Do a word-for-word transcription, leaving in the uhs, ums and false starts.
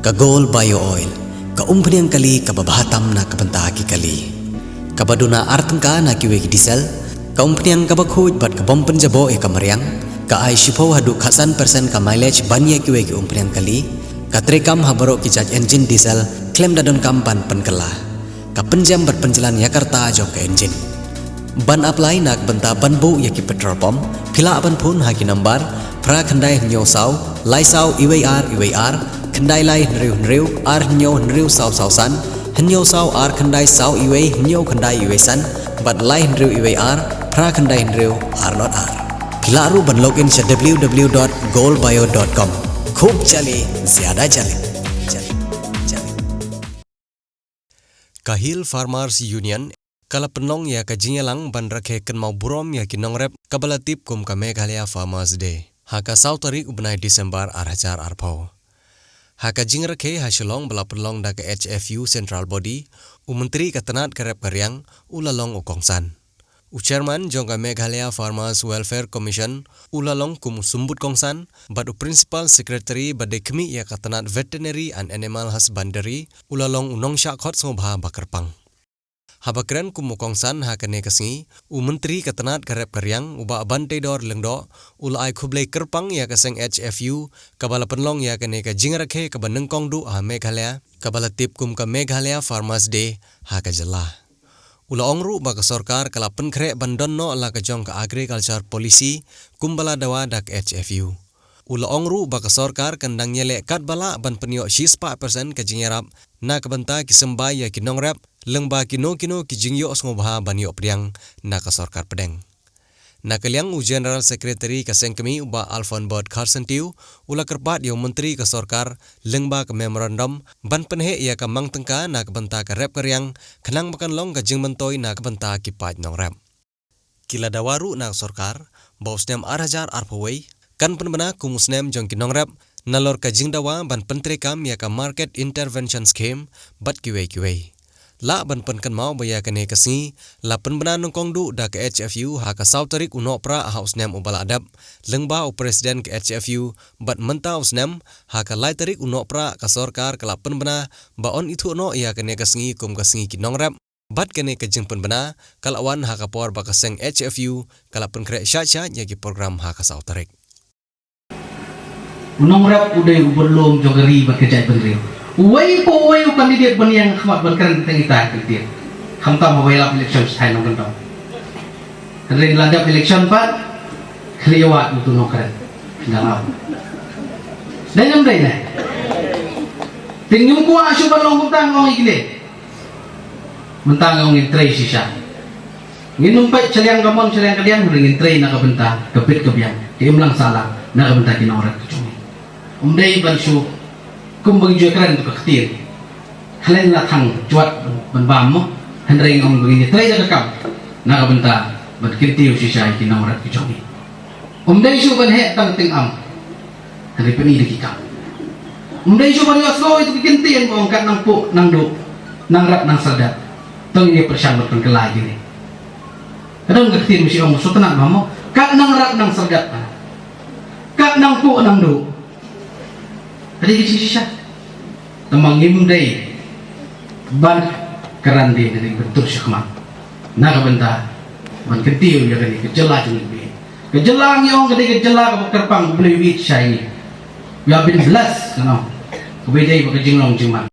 Ka Gold Bio Oil, ka umphniang kali kaba bha tam na ka bynta ki kali. Kaba duna ar tyngka na kiwei ki diesel, ka umphniang kaba khuid bad ka bym pynjaboh ïa ka mariang, ka ai shiphew haduh khatsan percent ka mileage ban ïa kiwei ki umphniang kali, ka treikam ha baroh ki jait engine diesel, khlem da donkam ban pynkylla. Ka pynjem bad pynjlan ïa ka rta jong ka engine. Ban apply na ka bynta ban buh ïa ki petrol pump, phi lah ban phone ha ki number phra khyndai hynñiew saw, lai saw iwei ar iwei ar, khyndai lai hynriew hynriew, ar hynñiew hynriew saw saw san, hynñiew saw ar khyndai saw iwei hynñiew khyndai iwei san, bad lai hynriew iwei ar, phra khyndai hynriew ar not ar. Phi lah ruh ban log in sha w w w dot gold bio dot com. Khub jali, zyada jali. Jali. Jali. Ka Hill Farmers Union ka la pynlong ïa ka jingïalang ban rakhe kynmaw burom ïa ki nongrep kaba la tip kum ka Meghalaya Farmers Day ha ka saw tarik u bnai December ar hajar arphew. Ha ka jingrakhe ha Shillong ba la pynlong da ka H F U Central Body, u Myntri ka tnat ka rep ka riang u la long u kongsan. U Chairman jong ka Meghalaya Farmers Welfare Commission u la long kum u symbud kongsan, bad u Principal Secretary ba dei khmih ïa ka tnat Veterinary and Animal Husbandry u la long u nongshah khot sngewbha ba kyrpang. Haba kren kum u kongsan ha kane ka sngi, u Myntri ka tnat ka rep ka riang u Bah Banteidor Lyngdoh u la ai khublei kyrpang ïa ka seng H F U kaba la pynlong ïa kane ka jingrakhe kaba nyngkong duh ha Meghalaya kaba la tip kum ka Meghalaya Farmers Day ha ka jylla. U la ong ruh ba ka sorkar ka la pynkhreh ban don noh la ka jong ka Agriculture Policy kumba la dawa da ka H F U. U la ong ruh ba ka sorkar kan dang ïaleh katba lah ban pynïoh shispah percent ka jingïarap na ka bynta ki symbai ïa ki nongrep, lyngba kino kino ki jingïoh sngewbha ban ïoh pdiang na ka sorkar pdeng. Na ka liang u General Secretary ka seng kmie u Bah Alfonbert Kharsyntiew u la kyrpad ïa u Myntri ka sorkar lyngba ka memorandum ban pynheh ïa ka mang tyngka na ka bynta ka rep ka riang khnang ba kan long ka jingmyntoi na ka bynta ki paid nongrep. Ki la dawa ruh na ka sorkar ba u snem ar hajar arphew wei kan pynbna kum u snem jong ki nongrep nalor ka jingdawa ban pyntreikam ïa ka Market Intervention Scheme bad kiwei kiwei. Lah ban pynkynmaw ba ïa kane ka sngi la pynbna nyngkong duh da ka H F U ha ka saw tarik u Nohprah ha u snem uba la dep, lyngba u President ka H F U, bad mynta u snem ha ka lai tarik u Nohprah ka sorkar ka la pynbna ba yn ithuh noh ïa kane ka sngi kum ka sngi ki nongrep. Bad kane ka jingpynbna ka la wan ha ka por ba ka seng H F U ka la pynkhreh shah shah ïa ki program ha ka saw tarik. U nongrep u dei u bynlum jong ka ri bad ka jaitbynriew. Uwei pa uwei u candidate ban ïeng khmat ban kren tang ita ka tieng. Khamtam haba ïalap election stai nongkyndong. Hynrei la dep election pat khlieh wat utu nongkren. Dang au. Dei ne ym dei ne? Te ngim kwah shuh ban long kumta, nga ong ïa ki leh. Mynta nga ong ngin trei shisha. Ngin ym peit shiliang ka mon shiliang ka diang, hynrei ngin trei na ka bynta ka bit ka biang, ka imlang sahlang na ka bynta ki nongrep ka jong ngi. Ym dei ban shu kum ba ngi ju kren tu ka ktien. Khlem la thang jwat ban bam mo, hynrei nga ong ba ngin trei da ka kam na ka bynta ban kyntiew shisha ïa ki nongrep ka jong ngi. Ym dei shu ban heh tang tyngam. Hynrei pyni da ki kam. Ym dei shu ban ïohsngew ïa ki ktien ba ong kat nang puh nang duh, nang rep nang syrgat. To ngin ïa pyrshang ban pynkylla ïa kine. Ka don ka ktien ba shu ong shu tnat ba mo, kat nang rep nang syrgat. Kat nang puh nang duh. Ka dei ka jingshisha. Tangba ngim dei ban kren dei, dei ban tur shakhmat na ka bynta ban kyntiew ïa kane ka jylla jong ngi. Ka jylla ngi ong ka dei ka jylla kaba kyrpang, U Blei u ïeit shai ngi. We have been blessed, you know. Kaba dei ba ka jinglong jingman.